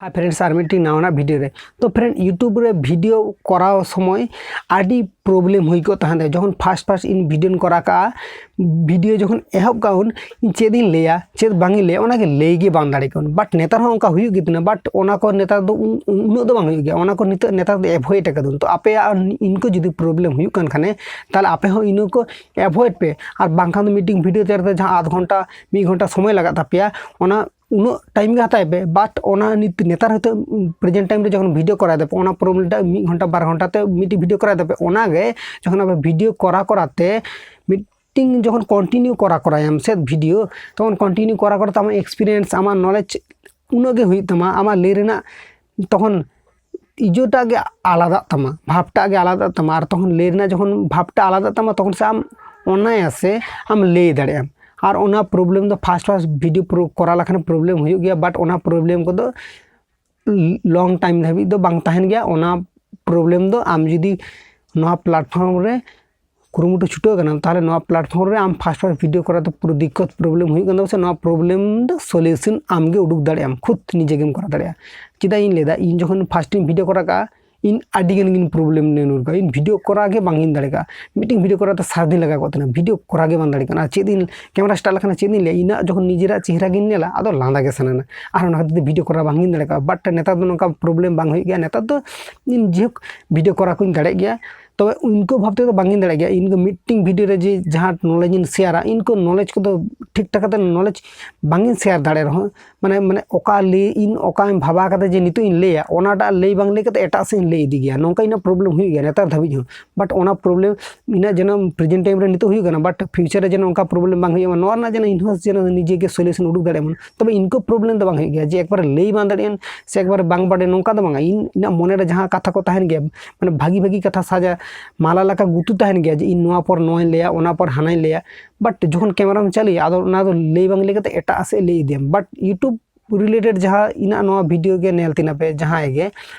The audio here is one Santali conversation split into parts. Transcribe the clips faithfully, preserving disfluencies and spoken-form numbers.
Hi friends, ᱟᱨ ᱢᱤᱫᱴᱤᱡ ᱱᱟᱣᱟᱱᱟᱜ ᱵᱷᱤᱰᱤᱭᱳ ᱨᱮ᱾ ᱛᱚ friend, YouTube ᱨᱮ ᱵᱷᱤᱰᱤᱭᱳ ᱠᱚᱨᱟᱣ ᱥᱚᱢᱚᱭ ᱟᱹᱰᱤ ᱯᱨᱚᱵᱞᱮᱢ ᱦᱩᱭ ᱠᱚᱜ ᱛᱟᱦᱮᱸᱫ᱾ ᱡᱚᱠᱷᱚᱱ ᱯᱷᱟᱥᱴ ᱯᱷᱟᱥᱴ ᱤᱧ ᱵᱷᱤᱰᱤᱭᱳᱧ ᱠᱚᱨᱟᱣ ᱠᱟᱜᱼᱟ, ᱵᱷᱤᱰᱤᱭᱳ ᱡᱚᱠᱷᱚᱱ ᱮᱦᱚᱵ ᱠᱟᱜ ᱩᱱ ᱤᱧ ᱪᱮᱫ ᱤᱧ ᱞᱟᱹᱭᱟ, ᱪᱮᱫ ᱵᱟᱝ ᱤᱧ ᱞᱟᱹᱭᱟ, ᱚᱱᱟᱜᱮ ᱞᱟᱹᱭ ᱜᱮ ᱵᱟᱝ ᱫᱟᱲᱮ ᱠᱟᱜ ᱩᱱ᱾ ᱵᱟᱴ ᱱᱮᱛᱟᱨ ᱦᱚᱸ ᱚᱱᱠᱟ ᱦᱩᱭᱩᱜ ᱜᱮ ᱛᱟᱦᱮᱱᱟ, ᱵᱟᱴ ᱚᱱᱟ ᱠᱚ ᱱᱮᱛᱟᱨ ᱫᱚ ᱩᱱ- ᱩᱱᱟᱹᱜ ᱫᱚ ᱵᱟᱝ ᱦᱩᱭᱩᱜ ᱜᱮᱭᱟ᱾ ᱚᱱᱟ ᱠᱚ ᱱᱤᱛᱚᱜ ᱱᱮᱛᱟᱨ ᱫᱚ ᱮᱵᱷᱚᱭᱮᱰ ᱟᱠᱟᱫᱟᱹᱧ᱾ ᱛᱚ ᱟᱯᱮᱭᱟᱜ ᱤᱱᱠᱟᱹ ᱡᱩᱫᱤ ᱯᱨᱚᱵᱞᱮᱢ ᱦᱩᱭᱩᱜ ᱠᱟᱱ ᱠᱷᱟᱱᱮ, ᱛᱟᱦᱚᱞᱮ ᱟᱯᱮ ᱦᱚᱸ ᱤᱱᱟᱹ ᱠᱚ ᱮᱵᱷᱚᱭᱮᱰ ᱯᱮ᱾ ᱟᱨ ᱵᱟᱝᱠᱷᱟᱱ ᱫᱚ ᱢᱤᱫᱴᱤᱡ ᱵᱷᱤᱰᱤᱭᱳ ᱛᱮᱭᱟᱨ ᱛᱮ ᱡᱟᱦᱟᱸ ᱟᱫᱷ ᱜᱷᱚᱱᱴᱟ ᱢᱤᱫ ᱜᱷᱚᱱᱴᱟ ᱥᱚᱢᱚᱭ ᱞᱟᱜᱟᱜ ᱛᱟᱯᱮᱭᱟ, ᱚᱱᱟ ᱩᱱᱟᱹᱜ ᱴᱟᱭᱤᱢ ᱜᱮ ᱦᱟᱛᱟᱣ ᱯᱮ, ᱵᱟᱴ ᱚᱱᱟ ᱱᱤᱛ ᱱᱮᱛᱟᱨ ᱦᱚᱭᱛᱳ ᱯᱨᱮᱡᱮᱱᱴ ᱴᱟᱭᱤᱢ ᱨᱮ ᱡᱚᱠᱷᱚᱱ ᱵᱷᱤᱰᱤᱭᱳ ᱠᱚᱨᱟᱣ ᱫᱟᱯᱮ, ᱚᱱᱟ ᱯᱨᱚᱵᱞᱮᱢ ᱴᱟᱜ ᱢᱤᱫ ᱜᱷᱚᱱᱴᱟ ᱵᱟᱨ ᱜᱷᱚᱱᱴᱟ ᱛᱮ ᱢᱤᱫᱴᱤᱡ ᱵᱷᱤᱰᱤᱭᱳ ᱠᱚᱨᱟᱣ ᱫᱟᱯᱮ, ᱚᱱᱟᱜᱮ ᱡᱚᱠᱷᱚᱱ ᱟᱯᱮ ᱵᱷᱤᱰᱤᱭᱳ ᱠᱚᱨᱟᱣ ᱠᱚᱨᱟᱣ ᱛᱮ ᱢᱤᱫᱴᱤᱝ ᱡᱚᱠᱷᱚᱱ ᱠᱚᱱᱴᱤᱱᱤᱭᱩ ᱠᱚᱨᱟᱣ ᱠᱚᱨᱟᱣᱟᱢ ᱥᱮ ᱵᱷᱤᱰᱤᱭᱳ, ᱛᱚᱠᱷᱚᱱ ᱠᱚᱱᱴᱤᱱᱤᱭᱩ ᱠᱚᱨᱟᱣ ᱠᱚᱨᱟᱣ ᱛᱮ ᱟᱢᱟᱜ ᱮᱠᱥᱯᱤᱨᱤᱭᱮᱱᱥ, ᱟᱢᱟᱜ ᱱᱚᱞᱮᱡᱽ ᱩᱱᱟᱹᱜ ᱜᱮ ᱦᱩᱭᱩᱜ ᱛᱟᱢᱟ᱾ ᱟᱢᱟᱜ ᱞᱟᱹᱭ ᱨᱮᱱᱟᱜ ᱛᱚᱠᱷᱚᱱ ᱤᱡᱳᱴᱟᱜ ᱜᱮ ᱟᱞᱟᱫᱟᱜ ᱛᱟᱢᱟ, ᱵᱷᱟᱵᱽᱴᱟᱜ ᱜᱮ ᱟᱞᱟᱫᱟᱜ ᱛᱟᱢᱟ᱾ ᱟᱨ ᱛᱚᱠᱷᱚᱱ ᱞᱟᱹᱭ ᱨᱮᱱᱟᱜ ᱡᱚᱠᱷᱚᱱ ᱵᱷᱟᱵᱽᱴᱟᱜ ᱟᱞᱟᱫᱟᱜ ᱛᱟᱢᱟ, ᱛᱚᱠᱷᱚᱱ ᱥᱮ ᱟᱢ ᱚᱱᱟᱭᱟ ᱥᱮ ᱟᱢ ᱞᱟᱹᱭ ᱫᱟᱲᱮᱭᱟᱜ ᱟᱢ᱾ ᱟᱨ ᱚᱱᱟ ᱯᱨᱚᱵᱞᱮᱢ ᱫᱚ ᱯᱷᱟᱥᱴ ᱯᱷᱟᱥᱴ ᱵᱷᱤᱰᱤᱭᱳ ᱠᱚᱨᱟᱣ ᱞᱮᱠᱷᱟᱱ ᱯᱨᱚᱵᱞᱮᱢ ᱦᱩᱭᱩᱜ ᱜᱮᱭᱟ, ᱵᱟᱴ ᱚᱱᱟ ᱯᱨᱚᱵᱞᱮᱢ ᱠᱚᱫᱚ ᱞᱚᱝ ᱴᱟᱭᱤᱢ ᱫᱷᱟᱹᱵᱤᱡ ᱫᱚ ᱵᱟᱝ ᱛᱟᱦᱮᱱ ᱜᱮᱭᱟ᱾ ᱚᱱᱟ ᱯᱨᱚᱵᱞᱮᱢ ᱫᱚ ᱟᱢ ᱡᱩᱫᱤ ᱱᱚᱣᱟ ᱯᱞᱟᱴᱯᱷᱚᱨᱢ ᱨᱮ ᱠᱩᱨᱩᱢᱩᱴᱩ ᱪᱷᱩᱴᱟᱹᱣ ᱠᱟᱱᱟ, ᱛᱟᱦᱚᱞᱮ ᱱᱚᱣᱟ ᱯᱞᱟᱴᱯᱷᱚᱨᱢ ᱨᱮ ᱟᱢ ᱯᱷᱟᱥᱴ ᱯᱷᱟᱥᱴ ᱵᱷᱤᱰᱤᱭᱳ ᱠᱚᱨᱟᱣ ᱛᱮ ᱯᱩᱨᱟᱹ ᱫᱤᱠᱠᱚᱛ ᱯᱨᱚᱵᱞᱮᱢ ᱦᱩᱭᱩᱜ ᱠᱟᱱ ᱛᱟᱢᱟ ᱥᱮ, ᱱᱚᱣᱟ ᱯᱨᱚᱵᱞᱮᱢ ᱫᱚ ᱥᱚᱞᱤᱭᱩᱥᱚᱱ ᱟᱢ ᱜᱮ ᱩᱰᱩᱠ ᱫᱟᱲᱮᱭᱟᱜ ᱟᱢ, ᱠᱷᱩᱫ ᱱᱤᱡᱮ ᱜᱮᱢ ᱠᱚᱨᱟᱣ ᱫᱟᱲᱮᱭᱟᱜᱼᱟ᱾ ᱪᱮᱫᱟᱜ ᱤᱧ ᱞᱟᱹᱭᱫᱟ, ᱤᱧ ᱡᱚᱠᱷᱚᱱ ᱯᱷᱟᱥᱴ ᱤᱧ ᱵᱷᱤᱰᱤᱭᱳ ᱠᱚᱨᱟᱣ ᱠᱟᱜᱼᱟ, ᱤᱧ ᱟᱹᱰᱤ ᱜᱟᱱ ᱜᱤᱧ ᱯᱨᱚᱵᱞᱮᱢ ᱧᱩᱨ ᱠᱟᱜᱼᱟ᱾ ᱤᱧ ᱵᱷᱤᱰᱤᱭᱳ ᱠᱚᱨᱟᱣ ᱜᱮ ᱵᱟᱝ ᱤᱧ ᱫᱟᱲᱮ ᱠᱟᱜᱼᱟ᱾ ᱢᱤᱫᱴᱮᱱ ᱵᱷᱤᱰᱤᱭᱳ ᱠᱚᱨᱟᱣ ᱛᱮ ᱥᱟᱨ ᱫᱤᱱ ᱞᱟᱜᱟᱣ ᱠᱚᱜ ᱛᱟᱦᱮᱱᱟ, ᱵᱷᱤᱰᱤᱭᱳ ᱠᱚᱨᱟᱣ ᱜᱮ ᱵᱟᱝ ᱫᱟᱲᱮ ᱠᱟᱱᱟ᱾ ᱟᱨ ᱪᱮᱫ ᱤᱧ ᱠᱮᱢᱮᱨᱟ ᱥᱴᱟᱨᱴ ᱞᱮᱠᱷᱟᱱ ᱪᱮᱫ ᱤᱧ ᱞᱟᱹᱭᱟ, ᱤᱧᱟᱹᱜ ᱡᱚᱠᱷᱚᱱ ᱱᱤᱡᱮᱨᱟᱜ ᱪᱮᱦᱨᱟ ᱜᱤᱧ ᱧᱮᱞᱟ, ᱟᱫᱚ ᱞᱟᱸᱫᱟ ᱜᱮ ᱥᱟᱱᱟᱧᱟ᱾ ᱟᱨ ᱚᱱᱟ ᱠᱷᱟᱹᱛᱤᱨ ᱛᱮ ᱵᱷᱤᱰᱤᱭᱳ ᱠᱚᱨᱟᱣ ᱵᱟᱝ ᱤᱧ ᱫᱟᱲᱮ ᱠᱟᱜᱼᱟ᱾ ᱵᱟᱴ ᱱᱮᱛᱟᱨ ᱫᱚ ᱱᱚᱝᱠᱟ ᱯᱨᱚᱵᱞᱮᱢ ᱵᱟᱝ ᱦᱩᱭᱩᱜ ᱜᱮᱭᱟ᱾ ᱱᱮᱛᱟᱨ ᱫᱚ ᱤᱧ ᱡᱮᱦᱳᱠ ᱵᱷᱤᱰᱤᱭᱳ ᱠᱚᱨᱟᱣ ᱠᱚᱧ ᱫᱟᱲᱮᱭᱟᱜ ᱜᱮᱭᱟ᱾ ᱛᱚᱵᱮ ᱤᱱᱠᱟᱹ ᱵᱷᱟᱵᱽ ᱛᱮᱫᱚ ᱵᱟᱝ ᱤᱧ ᱫᱟᱲᱮᱭᱟᱜ ᱜᱮᱭᱟ᱾ ᱤᱧ ᱫᱚ ᱢᱤᱫᱴᱮᱱ ᱵᱷᱤᱰᱤᱭᱳ ᱨᱮ ᱡᱮ ᱡᱟᱦᱟᱸ ᱱᱚᱞᱮᱡᱽ ᱤᱧ ᱥᱮᱭᱟᱨᱟ, ᱤᱱᱠᱟᱹ ᱱᱚᱞᱮᱡᱽ ᱠᱚᱫᱚ ᱴᱷᱤᱠ ᱴᱷᱟᱠ ᱠᱟᱛᱮ ᱱᱚᱞᱮᱡᱽ ᱵᱟᱝ ᱤᱧ ᱥᱮᱭᱟᱨ ᱫᱟᱲᱮ ᱨᱮᱦᱚᱸ, ᱢᱟᱱᱮ, ᱢᱟᱱᱮ ᱚᱠᱟ ᱞᱟᱹᱭ ᱤᱧ, ᱚᱠᱟᱧ ᱵᱷᱟᱵᱟᱣ ᱠᱟᱫᱟ ᱡᱮ ᱱᱤᱛᱚᱜ ᱤᱧ ᱞᱟᱹᱭᱟ, ᱚᱱᱟᱴᱟᱜ ᱞᱟᱹᱭ ᱵᱟᱝ ᱞᱟᱹᱭ ᱠᱟᱛᱮ ᱮᱴᱟᱜ ᱥᱮᱫ ᱤᱧ ᱞᱟᱹᱭ ᱤᱫᱤ ᱜᱮᱭᱟ᱾ ᱱᱚᱝᱠᱟ ᱤᱧᱟᱹᱜ ᱯᱨᱚᱵᱞᱮᱢ ᱦᱩᱭᱩᱜ ᱜᱮᱭᱟ ᱱᱮᱛᱟᱨ ᱫᱷᱟᱹᱵᱤᱡ ᱦᱚᱸ᱾ ᱵᱟᱴ ᱚᱱᱟ ᱯᱨᱚᱵᱞᱮᱢ ᱤᱧᱟᱹᱜ ᱡᱮᱱᱚ ᱯᱨᱮᱡᱮᱱᱴ ᱴᱟᱭᱤᱢ ᱨᱮ ᱱᱤᱛᱚᱜ ᱦᱩᱭᱩᱜ ᱠᱟᱱᱟ, ᱵᱟᱴ ᱯᱷᱤᱭᱩᱪᱟᱨ ᱨᱮ ᱡᱮᱱᱚ ᱚᱱᱠᱟ ᱯᱨᱚᱵᱞᱮᱢ ᱵᱟᱝ ᱦᱩᱭᱩᱜ ᱢᱟ, ᱱᱚᱣᱟ ᱨᱮᱱᱟᱜ ᱡᱮᱱᱚ ᱤᱧᱦᱚᱸ ᱡᱮᱱᱚ ᱱᱤᱡᱮ ᱜᱮ ᱥᱚᱞᱤᱭᱩᱥᱚᱱ ᱩᱰᱩᱠ ᱫᱟᱲᱮᱭᱟᱜ ᱢᱟ᱾ ᱛᱚᱵᱮ ᱤᱱᱠᱟᱹ ᱯᱨᱚᱵᱞᱮᱢ ᱫᱚ ᱵᱟᱝ ᱦᱩᱭᱩᱜ ᱜᱮᱭᱟ ᱡᱮ ᱮᱠᱵᱟᱨᱮ ᱞᱟᱹᱭ ᱵᱟᱝ ᱫᱟᱲᱮᱭᱟᱜᱼᱟ ᱥᱮ ᱮᱠᱵᱟᱨᱮ ᱵᱟᱝ ᱵᱟᱰᱟᱭ, ᱱᱚᱝᱠᱟ ᱫᱚ ᱵᱟᱝᱟ᱾ ᱤᱧ, ᱤᱧᱟᱹᱜ ᱢᱚᱱᱮ ᱨᱮ ᱡᱟᱦᱟᱸ ᱠᱟᱛᱷᱟ ᱠᱚ ᱛᱟᱦᱮᱱ ᱜᱮᱭᱟ, ᱢᱟᱱᱮ ᱵᱷᱟᱹᱜᱤ ᱵᱷᱟᱹᱜᱤ ᱠᱟᱛᱷᱟ ᱥᱟᱡᱟ ᱢᱟᱞᱟ ᱞᱮᱠᱟ ᱜᱩᱛᱩ ᱛᱟᱦᱮᱱ ᱜᱮᱭᱟ ᱡᱮ ᱤᱧ ᱱᱚᱣᱟ ᱯᱚᱨ ᱱᱚᱣᱟᱧ ᱞᱟᱹᱭᱟ, ᱚᱱᱟ ᱯᱚᱨ ᱦᱟᱱᱟᱧ ᱞᱟᱹᱭᱟ᱾ ᱵᱟᱴ ᱡᱚᱠᱷᱚᱱ ᱠᱮᱢᱮᱨᱟᱢ ᱪᱟᱹᱞᱩᱭᱟ, ᱟᱫᱚ ᱚᱱᱟ ᱫᱚ ᱞᱟᱹᱭ ᱵᱟᱝ ᱞᱟᱹᱭ ᱠᱟᱛᱮ ᱮᱴᱟᱜ ᱥᱮᱫ ᱞᱟᱹᱭ ᱤᱫᱤᱭᱟᱢ᱾ ᱵᱟᱴ YouTube ᱨᱤᱞᱮᱴᱮᱰ ᱡᱟᱦᱟᱸ ᱤᱧᱟᱹᱜ ᱱᱚᱣᱟ ᱵᱷᱤᱰᱤᱭᱳ ᱜᱮ ᱧᱮᱞ ᱛᱤᱧᱟᱹ ᱯᱮ ᱡᱟᱦᱟᱸᱭ ᱜᱮ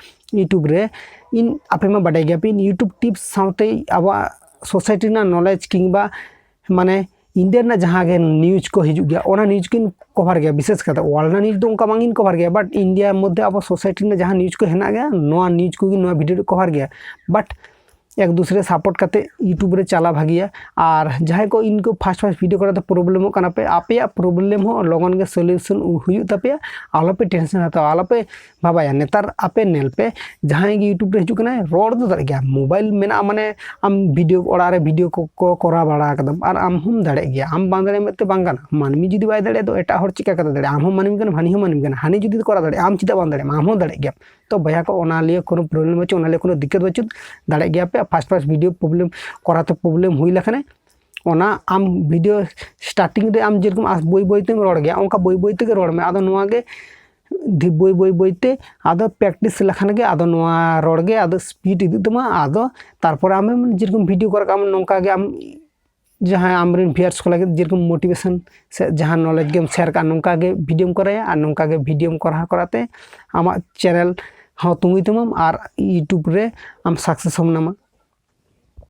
YouTube ᱨᱮ, ᱤᱧ, ᱟᱯᱮ ᱢᱟ ᱵᱟᱰᱟᱭ ᱜᱮᱭᱟᱯᱮ, ᱤᱧ YouTube ᱴᱤᱯᱥ ᱥᱟᱶᱛᱮ ᱟᱵᱚᱣᱟᱜ ᱥᱳᱥᱟᱭᱴᱤ ᱨᱮᱱᱟᱜ ᱱᱚᱞᱮᱡᱽ ᱠᱤᱝᱵᱟ ᱢᱟᱱᱮ ᱤᱱᱰᱤᱭᱟ ᱨᱮᱱᱟᱜ ᱡᱟᱦᱟᱸ ᱜᱮ ᱱᱤᱭᱩᱡᱽ ᱠᱚ ᱦᱤᱡᱩᱜ ᱜᱮᱭᱟ, ᱚᱱᱟ ᱱᱤᱭᱩᱡᱽ ᱜᱤᱧ ᱠᱚᱵᱷᱟᱨ ᱜᱮᱭᱟ᱾ ᱵᱤᱥᱮᱥ ᱠᱟᱛᱮ ᱣᱟᱨᱞᱰ ᱨᱮᱱᱟᱜ ᱱᱤᱭᱩᱡᱽ ᱫᱚ ᱚᱱᱠᱟ ᱵᱟᱝ ᱤᱧ ᱠᱚᱵᱷᱟᱨ ᱜᱮᱭᱟ, ᱵᱟᱴ ᱤᱱᱰᱤᱭᱟ ᱢᱚᱫᱽᱫᱷᱮ ᱟᱵᱚ ᱥᱳᱥᱟᱭᱴᱤ ᱨᱮᱱᱟᱜ ᱡᱟᱦᱟᱸ ᱱᱤᱭᱩᱡᱽ ᱠᱚ ᱦᱮᱱᱟᱜ ᱜᱮᱭᱟ, ᱱᱚᱣᱟ ᱱᱤᱭᱩᱡᱽ ᱠᱚᱜᱮ ᱱᱚᱣᱟ ᱵᱷᱤᱰᱤᱭᱳ ᱨᱮ ᱠᱚᱵᱷᱟᱨ ᱜᱮᱭᱟ᱾ ᱵᱟᱴ ᱮᱠ ᱫᱩᱥᱨᱮ ᱥᱟᱯᱳᱨᱴ ᱠᱟᱛᱮ ᱤᱭᱩᱴᱩᱵᱽ ᱨᱮ ᱪᱟᱞᱟᱣ ᱵᱷᱟᱹᱜᱤᱭᱟ᱾ ᱟᱨ ᱡᱟᱦᱟᱸᱭ ᱠᱚ ᱤᱱᱠᱩ ᱯᱷᱟᱥᱴ ᱯᱷᱟᱥᱴ ᱵᱷᱤᱰᱤᱭᱳ ᱠᱚᱨᱮ ᱫᱚ ᱯᱨᱚᱵᱞᱮᱢᱚᱜ ᱠᱟᱱᱟ ᱯᱮ, ᱟᱯᱮᱭᱟᱜ ᱯᱨᱚᱵᱞᱮᱢ ᱦᱚᱸ ᱞᱚᱜᱚᱱ ᱜᱮ ᱥᱚᱞᱤᱭᱩᱥᱚᱱ ᱦᱩᱭᱩᱜ ᱛᱟᱯᱮᱭᱟ, ᱟᱞᱚᱯᱮ ᱴᱮᱱᱥᱮᱱ ᱦᱟᱛᱟᱣᱟ, ᱟᱞᱚᱯᱮ ᱵᱷᱟᱵᱟᱭᱟ᱾ ᱱᱮᱛᱟᱨ ᱟᱯᱮ ᱧᱮᱞ ᱯᱮ, ᱡᱟᱦᱟᱸᱭ ᱜᱮ ᱤᱭᱩᱴᱩᱵᱽ ᱨᱮ ᱦᱤᱡᱩᱜ ᱠᱟᱱᱟᱭ, ᱨᱚᱲ ᱫᱚ ᱫᱟᱲᱮᱭᱟᱜ ᱜᱮᱭᱟ, ᱢᱳᱵᱟᱭᱤᱞ ᱢᱮᱱᱟᱜᱼᱟ, ᱢᱟᱱᱮ ᱟᱢ ᱵᱷᱤᱰᱤᱭᱳ ᱚᱲᱟᱜ ᱨᱮ ᱵᱷᱤᱰᱤᱭᱳ ᱠᱚ ᱠᱚ ᱠᱚᱨᱟᱣ ᱵᱟᱲᱟ ᱠᱟᱫᱟᱢ ᱟᱨ ᱟᱢ ᱦᱚᱸᱢ ᱫᱟᱲᱮᱭᱟᱜ ᱜᱮᱭᱟ᱾ ᱟᱢ ᱵᱟᱝ ᱫᱟᱲᱮᱭᱟᱜ ᱢᱮᱱᱛᱮ ᱵᱟᱝ ᱜᱟᱱᱚᱜᱼᱟ᱾ ᱢᱟᱹᱱᱢᱤ ᱡᱩᱫᱤ ᱵᱟᱭ ᱫᱟᱲᱮᱭᱟᱜᱼᱟ, ᱛᱚ ᱮᱴᱟᱜ ᱦᱚᱲ ᱪᱤᱠᱟ ᱠᱟᱛᱮ ᱫᱟᱲᱮᱭᱟᱜᱼᱟ? ᱟᱢ ᱦᱚᱸ ᱢᱟᱹᱱᱢᱤ ᱠᱟᱱᱟᱢ, ᱦᱟᱹᱱᱤ ᱦᱚᱸ ᱢᱟᱹᱱᱢᱤ ᱠᱟᱱᱟ, ᱦᱟᱹᱱᱤ ᱡᱩᱫᱤ ᱠᱚᱨᱟᱣ ᱫᱟᱲᱮᱭᱟᱜᱼᱟ, ᱟᱢ ᱪᱮᱫᱟᱜ ᱵᱟᱢ ᱫᱟᱲᱮᱭᱟᱜᱼᱟ? ᱟᱢ ᱦᱚᱸ ᱫᱟᱲᱮᱭᱟᱜ ᱜᱮᱭᱟᱢ᱾ ᱛᱚ ᱵᱚᱭᱦᱟ ᱠᱚ, ᱚᱱᱟ ᱞᱤᱭᱮ ᱠᱳᱱᱳ ᱯᱨᱚᱵᱞᱮᱢ ᱵᱟᱹᱪᱩᱜ, ᱚᱱᱟ ᱞᱤᱭᱮ ᱠᱳᱱᱳ ᱫᱤᱠᱠᱟᱛ ᱵᱟᱹᱪᱩᱜ, ᱫᱟᱲᱮᱭᱟᱜ ᱜᱮᱭᱟ ᱯᱮ᱾ ᱯᱷᱟᱥᱴ ᱯᱷᱟᱥᱴ ᱵᱷᱤᱰᱤᱭᱳ ᱯᱨᱚᱵᱞᱮᱢ ᱠᱚᱨᱟᱣ ᱛᱮ ᱯᱨᱚᱵᱞᱮᱢ ᱦᱩᱭ ᱞᱮᱠᱷᱟᱱᱮ, ᱚᱱᱟ ᱟᱢ ᱵᱷᱤᱰᱤᱭᱳ ᱥᱴᱟᱨᱴᱤᱝ ᱨᱮ ᱟᱢ ᱡᱮᱨᱚᱠᱚᱢ ᱟᱥ-, ᱵᱟᱹᱭ ᱵᱟᱹᱭ ᱛᱮᱢ ᱨᱚᱲ ᱜᱮᱭᱟ, ᱚᱱᱠᱟ ᱵᱟᱹᱭ ᱵᱟᱹᱭ ᱛᱮᱜᱮ ᱨᱚᱲ ᱢᱮ᱾ ᱟᱫᱚ ᱱᱚᱣᱟ ᱜᱮ ᱫᱷᱤ-, ᱵᱟᱹᱭ ᱵᱟᱹᱭ ᱵᱟᱹᱭ ᱛᱮ ᱟᱫᱚ ᱯᱨᱮᱠᱴᱤᱥ ᱞᱮᱠᱷᱟᱱ ᱜᱮ ᱟᱫᱚ ᱱᱚᱣᱟ ᱨᱚᱲ ᱜᱮ ᱟᱫᱚ ᱥᱯᱤᱰ ᱤᱫᱤᱜ ᱛᱟᱢᱟ᱾ ᱟᱫᱚ ᱛᱟᱨᱯᱚᱨᱮ ᱟᱢᱮᱢ ᱡᱮᱨᱚᱠᱚᱢ ᱵᱷᱤᱰᱤᱭᱳ ᱠᱚ ᱨᱟᱠᱟᱵ, ᱱᱚᱝᱠᱟ ᱜᱮ ᱟᱢ ᱡᱟᱦᱟᱸᱭ ᱟᱢᱨᱮᱱ ᱵᱷᱤᱭᱟᱨᱥ ᱠᱚ ᱞᱟᱹᱜᱤᱫ ᱡᱮᱨᱚᱠᱚᱢ ᱢᱳᱴᱤᱵᱷᱮᱥᱚᱱ ᱥᱮ ᱡᱟᱦᱟᱸ ᱱᱚᱞᱮᱡᱽ ᱜᱮᱢ ᱥᱮᱭᱟᱨ ᱠᱟᱜᱼᱟ, ᱱᱚᱝᱠᱟ ᱜᱮ ᱵᱷᱤᱰᱤᱭᱳᱢ ᱠᱚᱨᱟᱭᱟ ᱟᱨ ᱱᱚᱝᱠᱟ ᱜᱮ ᱵᱷᱤᱰᱤᱭᱳᱢ ᱠᱚᱨᱟᱣ ᱠᱚᱨᱟᱣ ᱛᱮ ᱟᱢᱟᱜ ᱪᱮᱱᱮᱞ ᱦᱚᱸ ᱛᱤᱸᱜᱩᱭ ᱛᱟᱢᱟᱢ ᱟᱨ ᱤᱭᱩᱴᱩᱵᱽ ᱨᱮ ᱟᱢ ᱥᱟᱠᱥᱮᱥ ᱦᱚᱸᱢ ᱧᱟᱢᱟ᱾